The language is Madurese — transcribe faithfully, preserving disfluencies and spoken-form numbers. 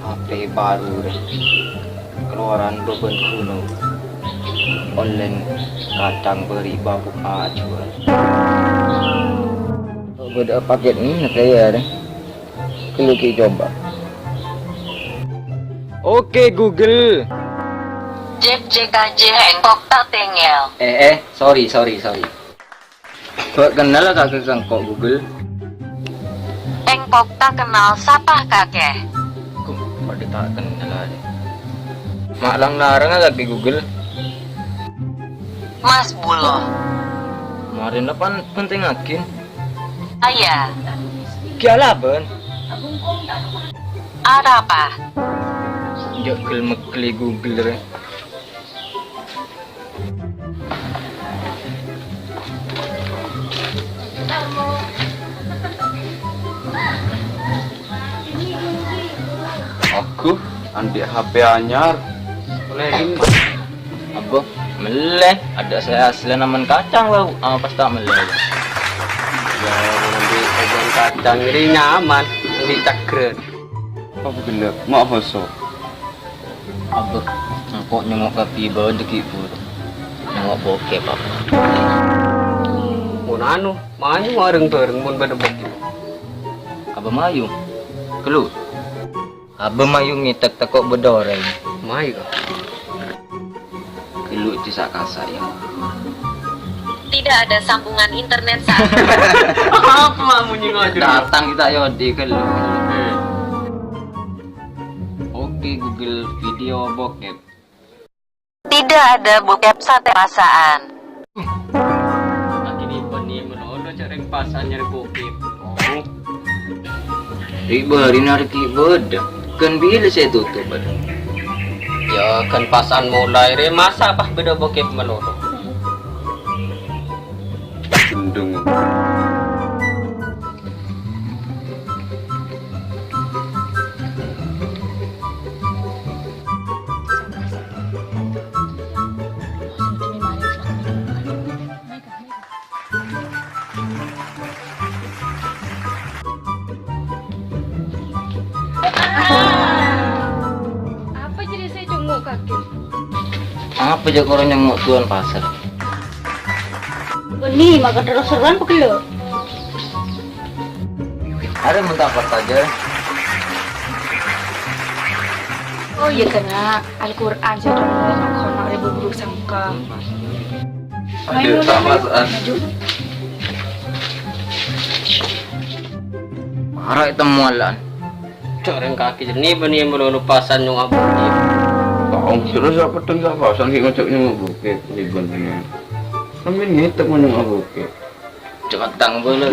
H P bhâru rè, kalowaran bâbân ghulâ. Ollèna kacang bâri' bâbu ajhuwâl. Bâdâ pakèt nèka yâ rè. Ghâllu ghi' coba. Oke, Google. Jek, jek, ajjhâ' engko' ta' tengngel. Eh, eh, sorry, sorry, sorry. Bâ' kennal kakè ka engko', Google? Engko' ta' kennal sapa kakè? Kok padâ ta' kennal arè? Ma' lang-larang kakè, Google? Mas Bulo. Marèna pan pentingngaghi. Aya. Ghi' alabân. Arapa? Jhâ' ghel-megghel Google rè. Aguh, andi' H P anyar. Ollè dimma? Abbâ, mellè. Adâ' sè asli namen kacang, bâ. Ah, pas ta' mellè. Yâ, mon andi' kacang, kacang rè nyaman, andi' cagren. Apa ghellâ'? Ma' poso. Abbâ, engko' nyongngo' ka bibâ dâggi' buru. Nyongngo' bokep, Abbâ. Mon anu, mayu reng-bhâreng mon bâdâ bokep. Abbâ mayu? Ghâllu. Abbâ mayu ngètèk tako' bâdâ orèng. Mayu, Abbâ. Ghâllu, cè' sa-kasa', yâ. Tidak ada sambungan internet saat ini. Apa mau nyinggung aja? Datang kita, yâ, di ghâllu. Eh. Oke, Google, video bokep. Tidak ada bokep sate pasaan. Lagi ni bânnè malolo, cè' rèng pasaan nyarè bokep. Oh. Ri' bâri' narèk ghi' bâdâ. Ghân bilâ sè totop bâdâ? Yâ, ghân pasaan molaè rè, masa' pas bâdâ bokep malolo? Gendong. Apa jadi saya cunguk kaki? Apa jhâ' koro nyongngo' duwân pasèr? Bânnè, makan terus seruan pegel. Arè menta apa saja? Oh iyâ, kèng, Al-Qur'an sè dhâbu engko' rèbu buruk sangka. Aduh, tak masaan. Maju. Para' ètemmo lan. Cè' rèng kaki jârèya bânnè malolo pasaan nyongngo' bokep. Taong, terus apa teng ka pasaan ghi' ngajhâk nyongngo' bokep, ribân. Sampeyan ngètèk nyongngo' bokep. Cè' matang bâlâ.